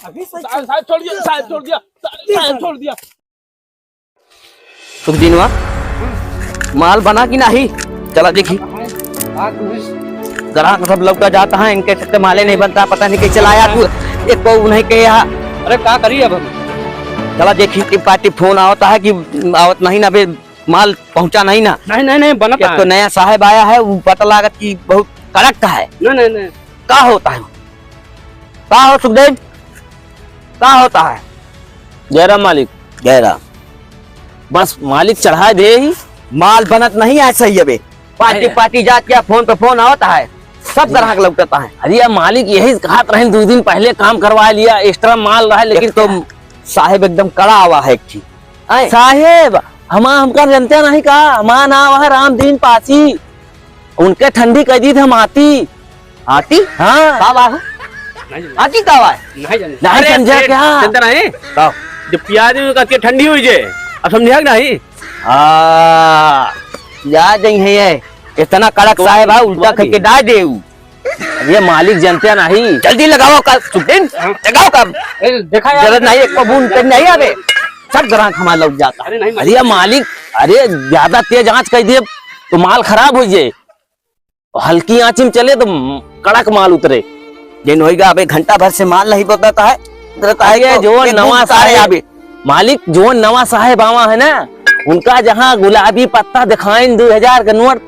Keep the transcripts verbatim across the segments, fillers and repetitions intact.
अभी साहब, साहब छोड़ दिया, साहब छोड़ दिया, साहब, साहब छोड़ दिया। सुखदिनवा, माल बना कि नाही? चला देखी। ग्राहक सब लौटा जाता है, इनके चक्कर माले नहीं बनता, पता नहीं कैसे लाया तू। एक को नहीं कहे यहाँ। अरे का करी अब हम? चला देखी, टीम पार्टी फोन आवता है कि आवत नहीं ना बे, माल पहुँचा नहीं ना। नहीं, नहीं, नहीं, बनता एक तो है। नया साहेब आया है, वो पता लागत कि बहुत कड़क है। नहीं, नहीं, नहीं। का होता है? का हो सुखदेव? का होता है? जय राम मालिक। जय राम। बस मालिक चढ़ा दे ही। माल बनत नहीं है सही अबे। पार्टी, नहीं। पार्टी जात क्या, फोन पे फोन आवता है, सब नहीं। ग्राहक लौटता है। अरे यार मालिक, यही कहत रहे, दो दिन पहले काम करवा लिया, एक्स्ट्रा माल रहा, लेकिन एक तो साहेब एकदम कड़ा आवा है एक चीज। आए। साहेब, हमा, हमका जनते नहीं का? हमा नाम है रामदीन पासी। उनके ठंडी कह दी थे हम आती। आती? हाँ। का बा हो? नहीं जाने। आती का बा? नहीं जाने। नहीं अरे, समझा सेठ, क्या? चंदन है? का? जब पिया दे, तो कहती है, "ठंडी हुई जे।" अब समझा कि नहीं? आ, पिया जाई है ये। इतना कड़क कौन साहेब है, उल्टा कौन करके डाल दे उ। अरे मालिक जनते नहीं। जल्दी लगाओ का, सुखदिन, हाँ। लगाओ का। ए, देखा यार। जरूरत नहीं, एक बूंद पे नहीं आवे। सब ग्राहक हमारा लौट जाता। अरे नहीं, अरे मालिक, अरे ज्यादा तेज आंच कर दिए तो माल खराब हो जाए। हल्की आंच में चले तो कड़क माल उतरे। जिन होइगा, अबे घंटा भर से माल नहीं बदलता है, बदलता है ये तो जो एक नवा बूंद उतारे साहेब, आवे। मालिक, जो नवा साहेब आवा है ना, उनका जहाँ गुलाबी पत्ता दिखाइन दो हजार का नोट,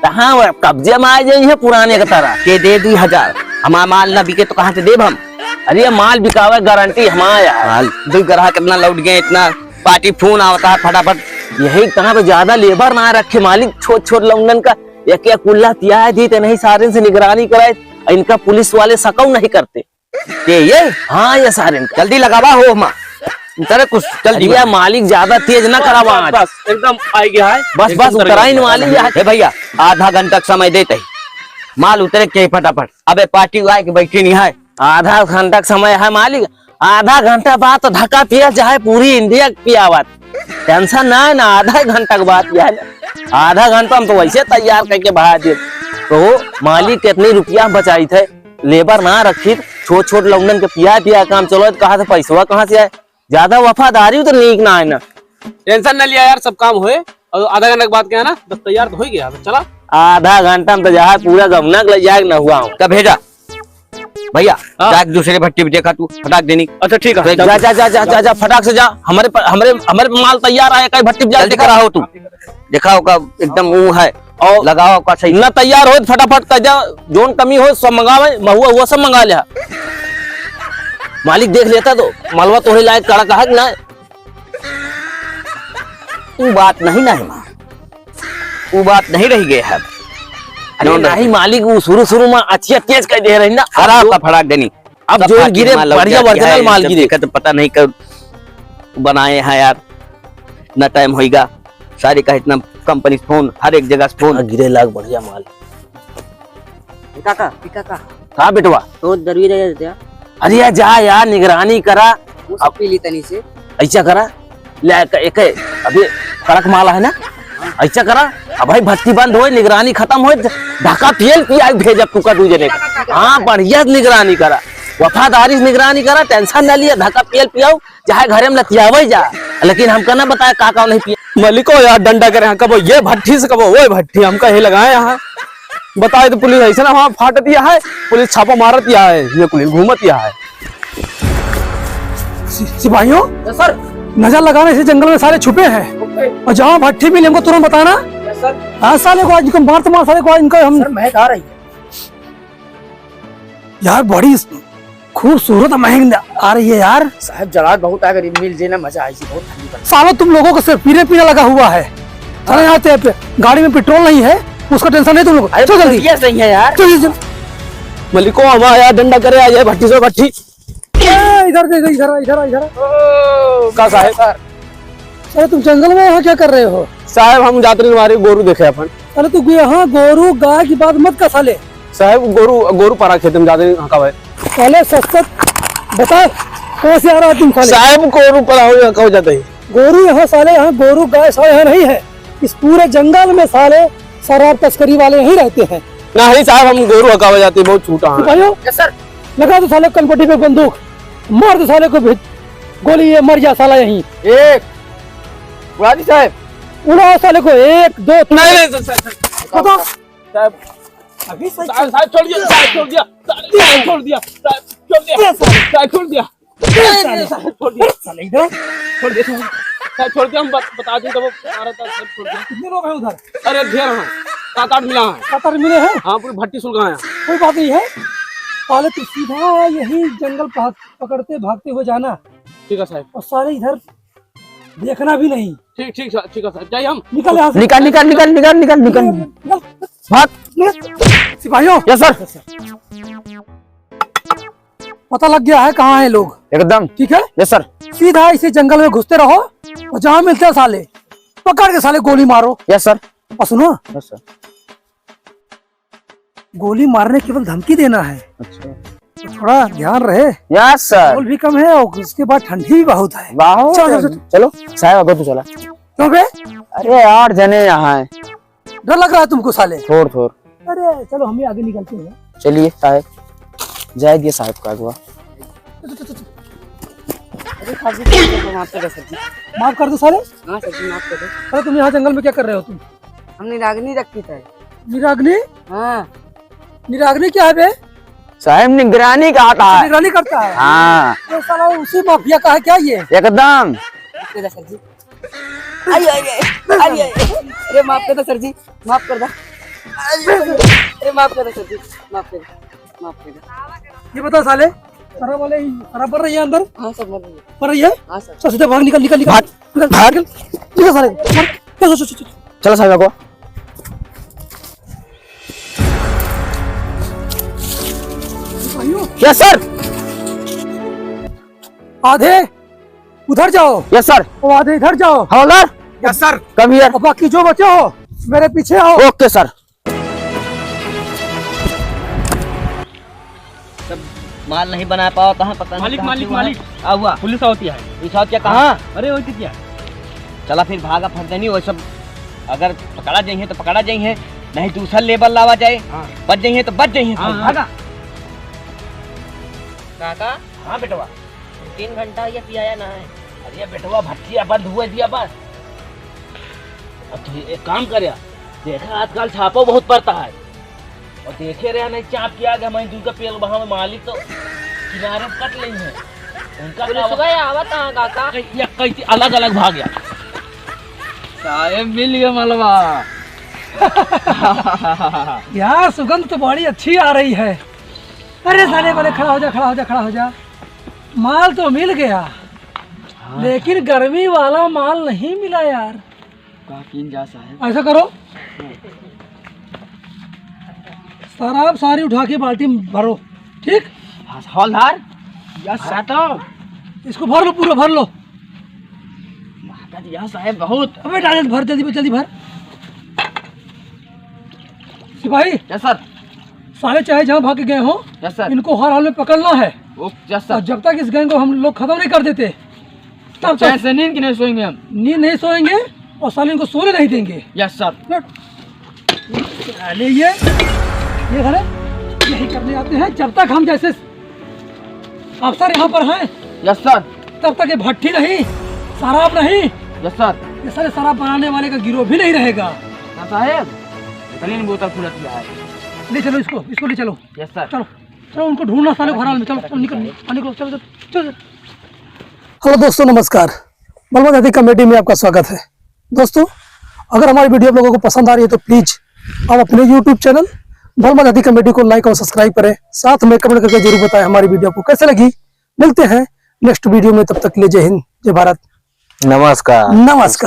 तहाँ वो कब्जे में आ जाई है पुराने का तरह। के दे दो हजार, हमारा माल ना बिके तो कहाँ से देब हम? अरे ये माल बिकावे, गारंटी हमारा है। माल, दो ग्राहक इतना लौट गए, इतना पार्टी फोन आवता है फटाफट। यही तहाँ तो ज्यादा लेबर ना रखे मालिक, छोट छोट लौंडन का एक एक कुल्ला पिया दी ते नहीं सारे से निगरानी कराए, इनका पुलिस वाले सकौ नहीं करते। ये, ये? हाँ, ये सारे में। जल्दी लगावा हो, माँ। उतरे कुछ, जल्दी अरे, बा। मालिक ज्यादा तेज ना करावा आज। बस, एकदम आ गया है। बस, एकदम बस, उतर उतरा ही गया। मालिक यहाँ। हे भैया, आधा घंटा का समय देते ही। माल उतरे के फटाफट। अबे, पार्टी आए के बैठी नहीं है। आधा घंटा का समय है मालिक। आधा घंटा बाद तो धक्का पिया चाहे पूरी इंडिया के पियावत। टेंशन ना है ना, आधा घंटा के बाद पिया है ना। आधा घंटा हम तो वैसे तैयार करके बहा दे। तो मालिक कितनी रुपया बचाई थे, लेबर ना रखी, छोट छोट लौंडन के पिया पिया काम चलो, कहाँ से पैसवा कहाँ से आए? ज्यादा वफादारी तो नीक ना है ना। टेंशन ना लिया यार, सब काम होए। और आधा घंटा के बाद क्या है ना, बस तैयार तो हो ही गया, तो चला। आधा घंटा में तो जहाँ पूरा गमना के ले जाए ना हुआ हूँ। तब भेजा भैया, हाँ। जा दूसरे भट्टी पे देखा तू, फटाक देनी। अच्छा ठीक है। तो जा, जा, जा, जा, जा, जा, फटाक से जा। हमारे प-, हमारे, हमारे माल तैयार है, कहीं भट्टी पे जा, जल्दी देखा। करा हो तू। देखा होगा एकदम वो है। और लगाओ का सही। ना तैयार हो, फटाफट कर दे, जोन कमी हो, सब मंगावे, महुआ हुआ सब मंगा ले। मालिक देख लेता तो, मलवा तोहरे लायक कड़क है कि ना? ऊ बात नहीं ना है माँ, ऊ बात नहीं रह गए है। अरे नो, नो। नहीं मालिक, ऊ शुरू शुरू में अच्छी तेज कर दे रही ना। खराब अब का फड़ाक देनी। अब सब जो पार्टी गिरे, माल लग बढ़िया जाती original है, माल सब गिरे। दिक्कत पता नहीं कब बनाए हैं यार, इतना टाइम होइगा। सारे का इतना कंपनी से फोन, हर एक जगह से फोन। हाँ, गिरे लाग बढ़िया माल। ए काका, ए काका। का बेटवा? तो दरुई रह जाते हैं। अरे यार, जा यार, निगरानी करा। वो सब अब पी ली तनी से। ऐसा करा, ले, एक, एक, अभी कड़क माल है ना, ऐसा करा, अब भाई भट्टी बंद होए, निगरानी खत्म होए, ढाका पियल पिया भेजब तू का दू जने का। हाँ, बढ़िया निगरानी करा, वफादारी से निगरानी करा, टेंशन ना लिया, ढाका पियल पियाओ, चाहे घरे में लतियावे जा, लेकिन हमका ना बताए का का नहीं पिया। मलिको यार, डंडा करे हैं, कबो ये भट्टी से, कबो वो भट्टी, हमका ये लगाए यहाँ। बताए तो पुलिस ऐसे ना वहाँ फाटत या है, पुलिस छापा मारत या है, ये पुलिस घूमत या है। सि-, सिपाहियों, यस सर। नजर लगाना, इसी जंगल में सारे छुपे हैं। ओके। और जहाँ भट्टी मिले, हमको तुरंत बताना। यस सर। हाँ, साले को आज इनको मार तो मार, साले को आज इनका हम सर, महक आ रही है। यार, बड़ी खूबसूरत महक आ रही है यार। साहब, जलाल बहुत आ, अगर मिल जे ना, मजा आई जी, बहुत ठंडी पड़। सालो, तुम लोगों को सिर्फ पीने पीना लगा हुआ है। साले, यहाँ पे गाड़ी में पेट्रोल नहीं है, उसका टेंशन नहीं तुम लोग। अरे, चल जल्दी। ये सही है यार। चल, चल, चल। मलिको, हमारा यार डंडा करे आ जाए, भट्टी से भट्टी। ए, इधर देखो, इधर आ, इधर आ, इधर आ। ओ, का साहब? सर। अरे, तुम जंगल में यहाँ क्या कर रहे हो? साहब, हम जात रहे हमारे गोरू देखे अपन। अरे, तू गो-, यहाँ गोरू गाय की बात मत कर साले। साहब, गोरू, गोरू परा खेत में जात रहे, हाँ, का भाई? साले, सच सच बता, कहाँ से आ रहा है तुम साले? साहब, गोरू परा हो, यहाँ का हो जाता है? गोरू यहाँ साले, यहाँ गोरू गाय साले यहाँ नहीं है। इस पूरे जंगल में साले शराब तस्करी वाले यहीं रहते हैं। नहीं साहब, हम गोरू हकावे जाते, बहुत छूटा है। सिपाहियों, यस सर। लगा दो साले कनपट्टी पे बंदूक। मार दो साले को भी गोली, ये मर जा साला यहीं। एक, पुरानी साहब। उड़ाओ साले को, एक, दो, तीन। नहीं, नहीं, सर, सर, सर। बताओ। साहब, अभी सही साहब, साहब, छोड़ दिया, साहब, छोड़ दिया, साहब, छोड़ दिया, साहब, छोड़ दिया, ये साले। साहब, छोड़ दिया। ये साले। साहब, छोड़ दिया। साले इधर। छोड़ दिया, साहब। साहब, छोड़ दिया, हम बत-, बता दूं, तब वो आ रहा था, साहब, छोड़ दिया। कितने लोग हैं उधर? अरे, ढेर हैं, सात आठ मिला है। सात आठ मिले हैं? हाँ, पूरी भट्टी सुलगाए हैं। कोई बात नहीं है, पहले तू सीधा यही जंगल पकड़-, पकड़ते भागते हुए जाना। ठीक है, साहब। और साले इधर देखना भी नहीं। ठीक, ठीक, सर, ठीक है, सर। जाइए हम। निकल यहाँ से। निकल, निकल, निकल, निकल, निकल, निकल। निकल। भाग। निकल। सिपाहियों। Yes, sir। पता लग गया है कहाँ हैं लोग। एकदम। ठीक है? Yes, sir। सीधा इसी जंगल में घुसते रहो और जहाँ मिलते हैं साले, पकड़ के साले गोली मारो। Yes, sir। और सुनो। Yes, sir। गोली मारने केवल धमकी देना है। अच्छा। तो थोड़ा ध्यान रहे। Yes, sir। माहौल भी कम है और उसके बाद ठंडी भी बहुत है। बहुत चलो, है। चलो, चलो। चलो, साहब, अब तू चला। क्यों बे? अरे, आठ जने यहाँ हैं। डर लग रहा है तुमको साले? थोड़, थोड़। अरे, चलो, हम ही आगे निकलते हैं। चलिए, साहब। जाए दिए साहब का अगवा। चलो, चलो, चलो, चलो। अरे, सर जी, माफ कर दो, सर जी। माफ कर दो, साले। हाँ, सर जी, माफ कर दो। अरे, तुम यहाँ जंगल में क्या कर रहे हो तुम? हम निरागनी रखी थे। निरागनी? हाँ। निरागनी क्या है बे? साहब, निगरानी का आता है। निगरानी करता है? हाँ। ये साला उसी माफिया का है क्या ये? एकदम। दे दे सर जी। आई, आई, आई, आई, आई। अरे माफ कर दो सर जी, माफ कर दो। अरे माफ कर दो सर जी, माफ कर दो, माफ कर दो। ये बताओ साले, शराब वाले, शराब भर रही है अंदर? हाँ सर, भर रही है। भर रही है? हाँ सर। चल सीधे भाग, निकल, निकल, निकल। भाग, निकल, भाग। निकल, निकल साले, भाग। चल, चल, चल, चल। चलो साहब को। भाइयों। Yes, sir। आधे उधर जाओ। Yes, sir। और आधे इधर जाओ। हवलदार। Yes, sir। Come here। और बाकी जो बचे हो, मेरे पीछे आओ। OK, sir। सब माल नहीं बना पावा, कहाँ पता नहीं मालिक, कहाँ मालिक, से वहाँ मालिक। आ हुआ। पुलिस आवती है। पुलिस आवती है, कहाँ? अरे, वो क्या? चला फिर भागा फट देनी, वो सब अगर पकड़ा जाइए तो पकड़ा जाइए, नहीं दूसरा लेबर लावा जाए, हाँ। बच जाइए तो बच जाइए, हाँ, सब हाँ। भागा। काका? हाँ बेटवा। तीन घंटा ये पियाया ना है। अरे बेटवा, भट्टिया बंद हुए दिया बस। अब तू एक काम कर यार, देखा आजकल छापो बहुत पड़ता है, और देखे रहे नहीं चाप के आगे मैं तुमका पेल बहा में मालिक तो किनारे कट लेंगे। उनका पुलिस का गए आवत हाँ काका। या कैसे अलग अलग भाग गया। साहेब मिल गया मलबा। यार सुगंध तो बड़ी अच्छी आ रही है। अरे साले वाले, खड़ा हो जा, खड़ा हो जा, खड़ा हो जा। माल तो मिल गया, हाँ। लेकिन गर्मी वाला माल नहीं मिला यार। का कीन जा साहेब? ऐसा करो, शराब सारी उठा के बाल्टी में भरो, ठीक? हाँ, हवलदार। यस सर। तो इसको भर लो, पूरा भर लो। महकत यह साहेब बहुत। अबे डाले भर, जल्दी भर, जल्दी भर। सिपाही। यस सर। साले चाहे जहाँ भाग के गए हो, यस सर। इनको हर हाल में पकड़ना है। ओ, यस सर। और जब तक इस गैंग को हम लोग खत्म नहीं कर देते, तब तक चैन से नींद की नहीं सोएंगे हम। नींद नहीं सोएंगे और साले इनको सोने नहीं देंगे। यस सर। अरे ये, ये साले यही करने आते हैं। जब तक हम जैसे अफसर यहाँ पर हैं, यस सर। तब तक ये भट्टी नहीं, शराब नहीं। यस सर। ये साले शराब बनाने वाले का गिरोह भी नहीं रहेगा। हाँ साहेब, इतनी बोतल फुलत है। ले चलो इसको, इसको ले चलो। यस सर। चलो, चलो उनको ढूंढना साले को हर हाल में। चलो, चलो निकल, निकल, निकलो, चलो, चलो, चलो, चलो। Hello दोस्तों, नमस्कार। बलमा जाति comedy में आपका स्वागत है। दोस्तों, अगर हमारी video आप लोगों को पसंद आ रही है तो please आप अपने YouTube channel बलमा जाति comedy को like और subscribe करें, साथ में comment करके जरूर बताएं हमारी video आपको कैसे लगी। मिलते हैं next video में, तब तक के लिए जय हिंद, जय भारत, नमस्कार। नमस्कार।